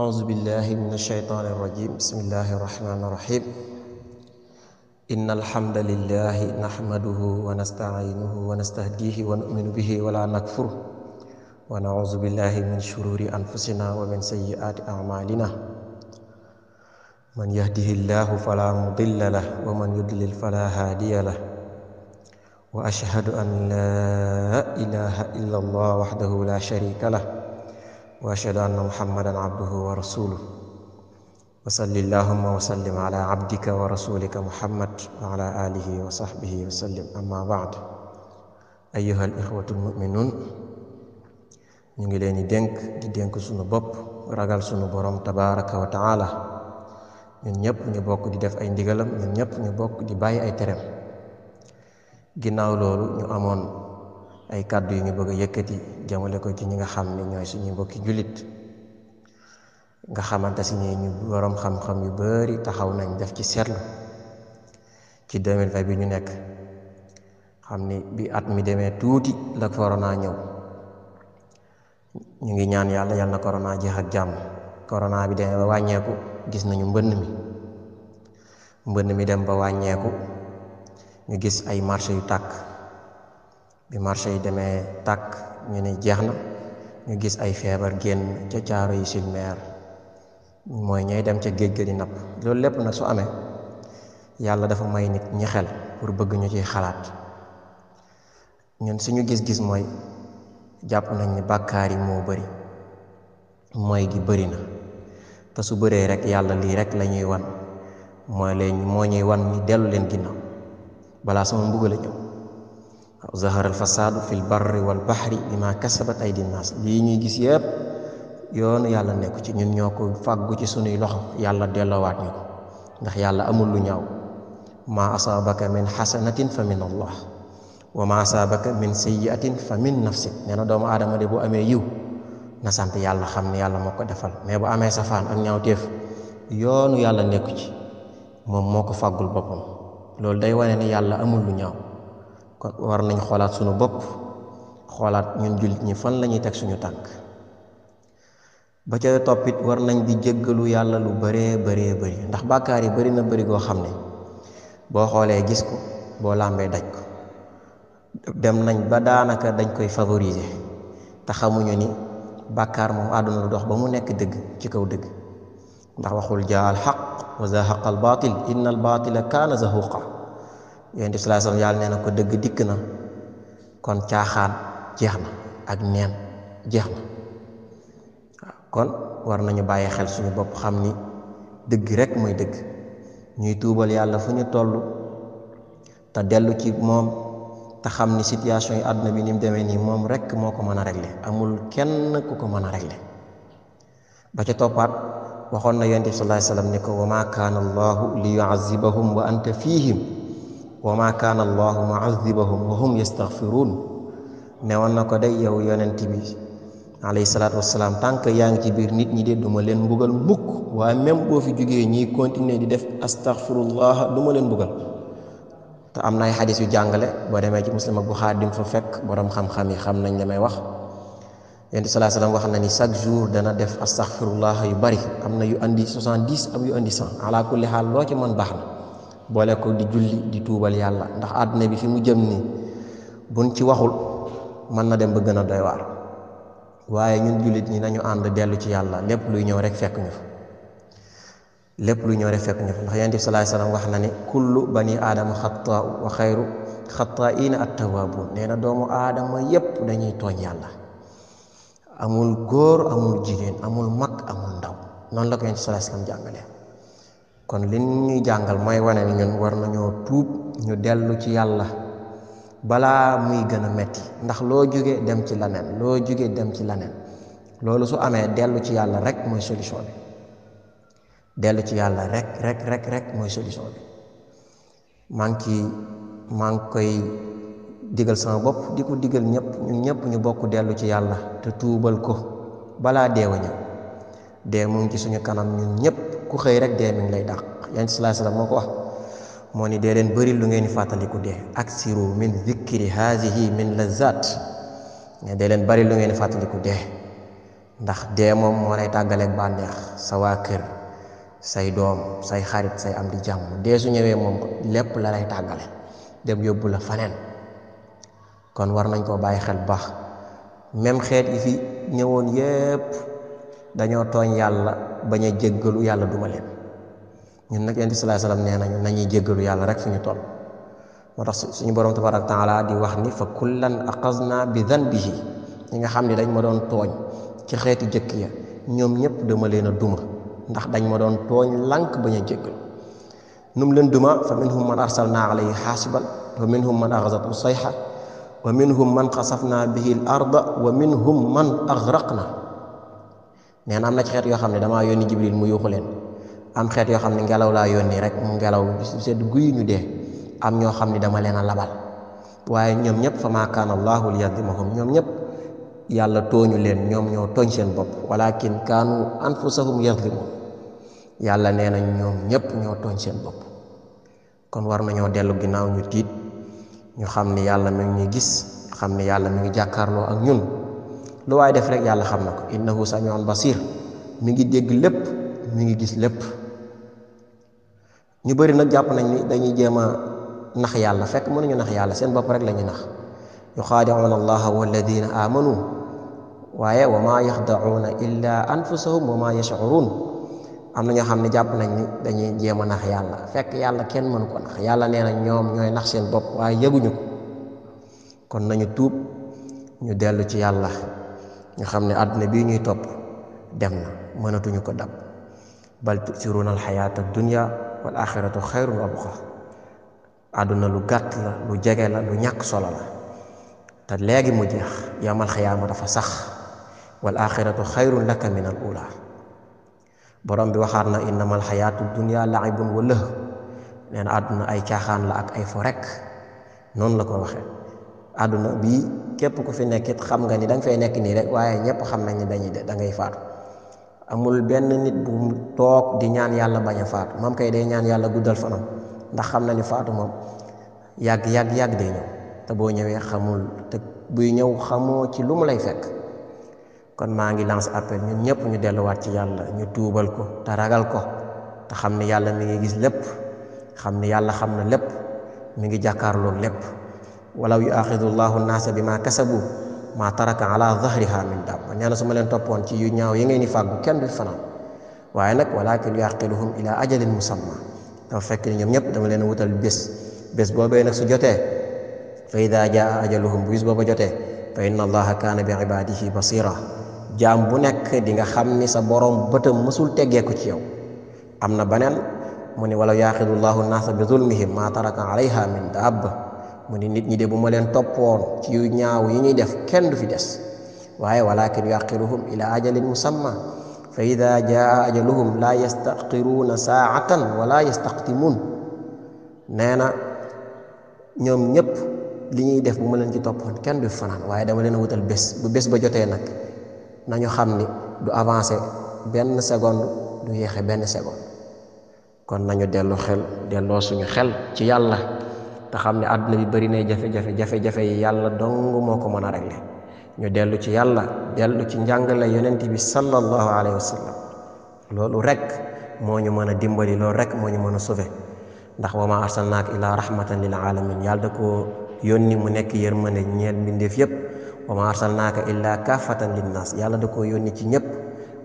أعوذ بالله من الشيطان الرجيم بسم الله الرحمن الرحيم إن الحمد لله نحمده ونستعينه ونستهديه ونؤمن به ولا نكفره ونعوذ بالله من شرور أنفسنا ومن سيئات أعمالنا من يهده الله فلا مضل له ومن يضلل فلا هادي له وأشهد أن لا إله إلا الله وحده لا شريك له وأشهد أن محمدا عبده ورسوله وصل اللهم وسلم على عبدك ورسولك محمد وعلى آله وصحبه وسلم أما بعد أيها الإخوة المؤمنون ñu ngi leen di dénk sunu bopp ragal sunu borom tabaraka wa taala ñun ñëpp ñu bokk di def ay ndigalam ñun ñëpp ñu bokk di bàyyi ay tereem ginnaaw loolu ñu amoon ay kàddu yu ñu bëgg a yëkkati jamale ko ci ñi nga xam ne ñooy suñu mbokki jullit nga xamante si ne ñu borom xam-xam yu bari taxaw nañ def ci seetlu ci 2020 bi ñu nekk xam ni bi at mi demee tuuti la corona ñëw ñu ngi ñaan yàlla na corona jeex ak jàmm. corona bi demee ba wàññeeku gis nañu mbënn mi dem ba wàññeeku ñu gis ay marché yu tàkk bi marché yi demee tàkk ñu ne jeex na ñu gis ay feebar génn ca caaro yi sur mer mooy ñooy dem ca géej ga di napp loolu lépp nag su amee yàlla dafa may nit ñi xel pour bëgg ñu ciy xalaat ñun suñu gis-gis mooy jàpp nañ ni bàkkaar yi moo bari mooy gi bari na te su bëree rek yàlla lii rek la ñuy wan moo ñuy wan ni dellu leen ginnaaw balaa sama mbugal a ñëw zahara al fasaadu fil barri wal bahri bima kasabat aydi naas lii ñuy gis yépp yoonu yàlla nekku ci ñun ñoo ko fàggu ci sunuy loxo yàlla delloowaat ñu ko ndax yàlla amul lu ñaaw maa asaabaka min xasanatin fa min allah wa maa asaabaka min sayyiatin fa min nafsik nee na doomu aadama de bu amee yiw na sant yàlla xam ne yàlla moo ko defal mais bu amee safaan ak ñaawteef yoonu yàlla nekku ci moom moo ko fàggul boppam loolu day wane ne yàlla amul lu ñaaw kon war nañ xoolaat suñu bopp xoolaat ñun jullit ñi fan la ñuy teg suñu tànk ba ca toppit war nañ di jéggalu yàlla lu bëree bëri ndax bàkkaar yi bari na bari goo xam ne boo xoolee gis ko boo làmbee daj ko dem nañ ba daanaka dañ koy favoriser te xamuñu ni bàkkaar moom àdduna lu dox ba mu nekk dëgg ci kaw dëgg ndax waxul jaa al xaq wa zahaqa al baatil inna al baatila kaana zahuqa yonent bi sallallahu alayhi wasallam yàlla nee na ko dëgg dikk na kon caaxaan jeex na ak neen jeex na kon war nañu bàyyi xel suñu bopp xam ni dëgg rek mooy dëgg ñuy tuubal yàlla fu ñu toll te dellu ci moom te xam ni situation yi àdduna bi ni mu demee nii moom rek moo ko mën a régler amul kenn ku ko mën a régler ba ca toppaat waxoon na yonent bi sallallahu alayhi wasallam ni ko wa maa kaana allahu li yu'azzibahum wa anta fiihim wa maa kaana allahu mu'azzibahum wa hum yastaghfiruun ne woon na ko day yow yonent bi alayhi salaatu wassalaam tant que yaa ngi ci biir nit ñi de duma leen mbugal mukk waaye même boo fi jógee ñiy continuer di def astaghfirullah duma leen mbugal te am na ay xadis yu jàngale boo demee ci muslim ak buxaari dim fa fekk borom xam-xam yi xam nañ la may wax yonent bi sallallahu alayhi wasallam wax na ni chaque jour dana def astaghfirullah yu bari am na yu andi 70 am yu andi 100 ala kulli xaal loo ci mën baax na boole ko di julli di tuubal yàlla ndax àdduna bi fi mu jëm nii buñ ci waxul mën na dem ba gën a doy waar waaye ñun jullit ñi nañu ànd dellu ci yàlla lépp luy ñëw rek fekk ñu fa ndax yonent bi sallallahu alayhi wasallam wax na ni kullu bani aadama xataa wa xayru xataa'iina at-tawwaabuun nee na doomu aadama yépp dañuy tooñ yàlla amul góor amul jigéen amul mag amul ndaw noonu la ko yonent bi sallallahu alayhi wasallam jàngale kon li ñuy jàngal mooy wane ni ñun war nañoo tuub ñu dellu ci yàlla balaa muy gën a metti ndax loo jóge dem ci leneen loolu su amee dellu ci yàlla rek mooy solution bi dellu ci yàlla rek mooy solution bi maa ngi koy digal sama bopp di ko digal ñëpp ñu bokk dellu ci yàlla te tuubal ko balaa deewa ñëw dee mu ngi ci suñu kanam ñun ñëpp ku xëy rek dee mi ngi lay dàq yonent sallallahu alayhi wasallam moo ko wax moo ni dee leen bëri lu ngeen di fàttaliku dee aksiru min dhikri hazihi min lazat ne dee leen bëri lu ngeen di fàttaliku dee ndax dee moom moo lay tàggaleeg bànneex sa waa kër say doom say xarit say am di jàmm dee su ñëwee moom lépp la lay tàggale dem yóbbu la faneen kon war nañ koo bàyyi xel baax même xeet yi fi ñëwoon yépp dañoo tooñ yàlla bañ a jéggalu yàlla duma leen ñun nag yonent bi sallallahu alayhi wasallam nee nañu nañuy jéggalu yàlla rek fu ñu toll moo tax suñu borom tabaraka taala di wax ni fa kullan aqazna bi dhanbihi ñi nga xam ne dañ ma doon tooñ ci xeeti jëkk ya ñoom ñëpp dama leen a duma ndax dañ ma doon tooñ lànk bañ a jéggalu num leen duma fa minhum man arsalna alayhi xaasiban wa minhum man axazatu sayxa wa minhum man xasafna bihi l arda wa minhum man agraqna nee na am na ci xeet yoo xam ne damaa yónni jibril mu yuuxu leen am xeet yoo xam ne ngelaw laa yónni rek mu ngelaw sedd guy ñu dee am ñoo xam ne dama leen a labal waaye ñoom ñëpp fa maa kaana allahu liyadlimahum ñoom ñëpp yàlla tooñu leen ñoom ñoo tooñ seen bopp walakin kaanu anfusahum yazlimun yàlla nee na ñoom ñëpp ñoo tooñ seen bopp kon war nañoo dellu ginnaaw ñu tiit ñu xam ni yàlla mi ngi ñuy gis xam ni yàlla mi ngi jàkkaarloo ak ñun lu waaye def rek yàlla xam na ko innahu samiun basir mi ngi dégg lépp mi ngi gis lépp ñu bëri nag jàpp nañ ni dañuy jéem a nax yàlla fekk mënuñu nax yàlla seen bopp rek la ñuy nax yuxaadicuuna allaha walladina amanu waaye wa maa yaxdacuuna illa anfusahum wa maa yashcuruun am na ñoo xam ne jàpp nañ ni dañuy jéem a nax yàlla fekk yàlla kenn mënu ko nax yàlla nee na ñoom ñooy nax seen bopp waaye yëguñu ko kon nañu tuub ñu dellu ci yàlla ñu xam ne àdduna bii ñuy topp dem na mënatuñu ko dab bal tusiruuna alxayaata dunya wal axiratu xayrun wa abqa àdduna lu gàtt la lu jege la lu ñàkk solo la te léegi mu jeex yawmal xiyaama dafa sax wal axiratu xayrun laka min al ula borom bi waxaat na innamal xayaatu dunya laibun wa lëh nee na àdduna ay caaxaan la ak ay fo rek noonu la ko waxee àdduna bii képp ku fi nekkit xam nga ni da nga fay nekk nii rek waaye ñëpp xam nañ ni da ngay faatu amul benn nit bu toog di ñaan yàlla bañ a faatu moom kay day ñaan yàlla guddal fanam ndax xam na ni faatu moom yàgg day ñëw te boo ñëwee xamul te buy ñëw xamoo ci lu mu lay fekk kon maa ngi lance appel ñun ñëpp ñu delluwaat ci yàlla ñu tuubal ko te ragal ko te xam ni yàlla mi ngi gis lépp xam ni yàlla xam na lépp mi ngi jàkkaarloog lépp walaw yuaxidu llahu nnaasa bi ma kasabu ma taraka ala zahriha min dabba nee na su ma leen toppoon ci yu ñaaw yi ngeen di fàggu kenn du fanaan waaye nag walakin yuaqiluhum ila ajalin musamma dafa fekk ni ñoom ñëpp dama leen wutal bés boobee nag su jotee fa ida jaa ajaluhum bu bis booba jotee fa inna allaha kaana bi ibadihi basira jaam bu nekk di nga xam ni sa borom bëtam mësul teggeeku ci yow am na beneen mu ni walaw yuaxidu llahu nnaasa bi zulmihim ma taraka alayha min dabba mu ni nit ñi de bu ma leen toppoon ci yu ñaaw yi ñuy def kenn du fi des waaye walakin yuaxiruhum ila ajalin musamma fa ida jaa ajaluhum la yastaxiruuna saatan wala yastaqdimuun nee na ñoom ñëpp li ñuy def bu ma leen ci toppoon kenn du fi fanaan waaye dama leen wutal bés bu bés ba jotee nag nañu xam ni du avancé benn seconde du yéexe benn seconde kon nañu delloo suñu xel ci yàlla te xam ne àdduna bi bari nay jafe-jafe yi yàlla dong moo ko mën a régler ñu dellu ci yàlla dellu ci njàngale yonent bi sallallahu alayhi wa sallam loolu rek moo ñu mën a dimbali loolu rek moo ñu mën a sauver ndax wa ma arsalnaaka illaa rahmatan lil alamin yàlla da koo yónni mu nekk yërmande ñeel mbindeef yépp wa ma arsalnaaka illaa kaafatan linnaas yàlla da koo yónni ci ñëpp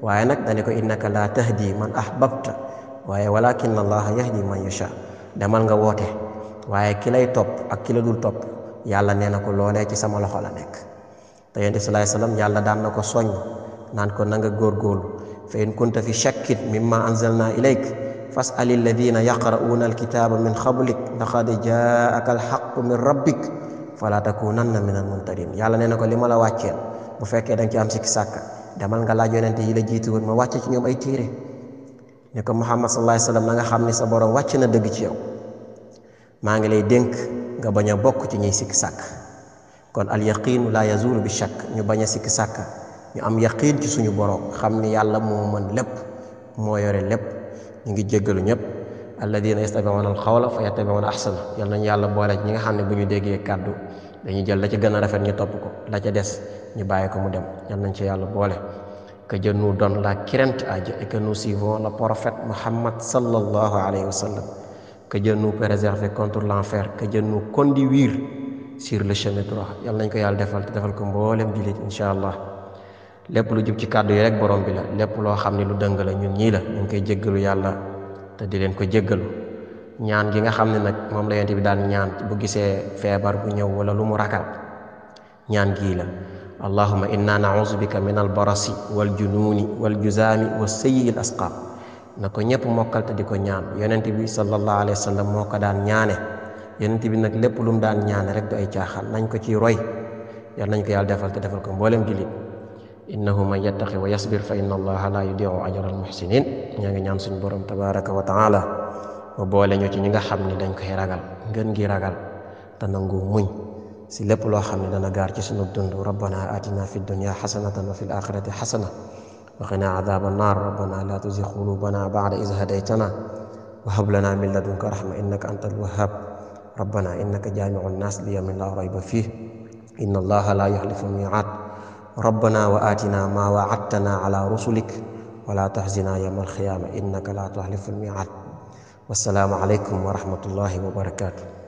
waaye nag dane ko innaka laa tahdi man ahbabta waaye walakin allaha yahdi man yasha demal nga woote waaye ki lay topp ak ki la dul topp yàlla nee na ko loolee ci sama loxo la nekk te yonent bi sallallahu alayhi wasallam yàlla daan na ko soññ naan ko na nga góorgóorlu fa in kunta fi shakkin mimma anzalna ilayk fas'ali alladina yaqra'una alkitaba min qablik laqad jaa'aka alhaqqu min rabbik fala takunanna min almumtarin yàlla nee na ko li ma la wàcceel bu fekkee da nga ci am sikki sàkka demal nga laaj yonent yi la jiitu woon ma wàcce ci ñoom ay téere ne ko Muhammad sallallahu alayhi wasallam na nga xam ni sa borom wàcc na dëgg ci yow maa ngi lay dénk nga bañ a bokk ci ñuy sikki sàkk kon al yaqiinu la yazulu bi shakk ñu bañ a sikki sàkk ñu am yaqiin ci suñu borom xam ni yàlla moo mën lépp moo yore lépp ñu ngi jéggalu ñëpp alladina yastabi'una al qawla fa yattabi'una ahsana yal nañu yàlla boole ñi nga xam ne bu ñu déggee kàddu dañuy jël la ci gën a rafet ñu topp ko la ca des ñu bàyyi ko mu dem yal nañ ci yàlla boole que Dieu nous donne la crainte à Dieu et que nous suivons le prophète Muhammad sallallahu alayhi wa sallam. Que Dieu nous préserve contre l'enfer, que Dieu nous conduire sur le chemin droit. Yàlla nañ ko yàlla defal te defal ko mboolem jullit incha allah. lépp lu jub ci kàddu yi rek borom bi la, lépp loo xam ne lu dëng la ñun ñii la, ñu ngi koy jéggalu yàlla te di leen ko jéggalu. ñaan gi nga xam ne nag moom la yonent bi daan ñaan bu gisee feebar bu ñëw wala lu mu ragal, ñaan gii la: allahumma inna nauzu bika min albarasi wal junuuni wal juzaami wa sayyi al asqaam. na ko ñëpp mokkal te di ko ñaan. yonent bi sallallahu alayhi wa sallam moo ko daan ñaane. yonent bi nag lépp lu mu daan ñaane rek du ay caaxaan, nañ ko ci roy. yàlla nañ ko yàlla defal te defal ko mboolem jullit. innahu man yattaqi wa yasbir fa inna allaha la yudiu ajra al muhsinin. ñaa ngi ñaan suñu borom tabaraka wa taala mu boole ñu ci ñi nga xam ne dañ koy ragal ngeen ngi ragal te nangu muñ si lépp loo xam ne dana gaar ci sunu dund. rabbana atina fi dunya xasanatan wa fi l axirati xasana wa qina adaba annar. rabbana la tuzigh qulubana ba'da iz hadaytana wa hab lana min ladunka rahma innaka antal wahhab. rabbana innaka jami'u nnas li yawmin la rayba fih inna allaha la yukhlifu al mi'ad. rabbana wa atina ma wa'adtana ala rusulik wa la tahzina yawma al qiyamah innaka la tukhlifu al mi'ad. wassalaamu aleykum wa rahmatullahi wa barakatuh.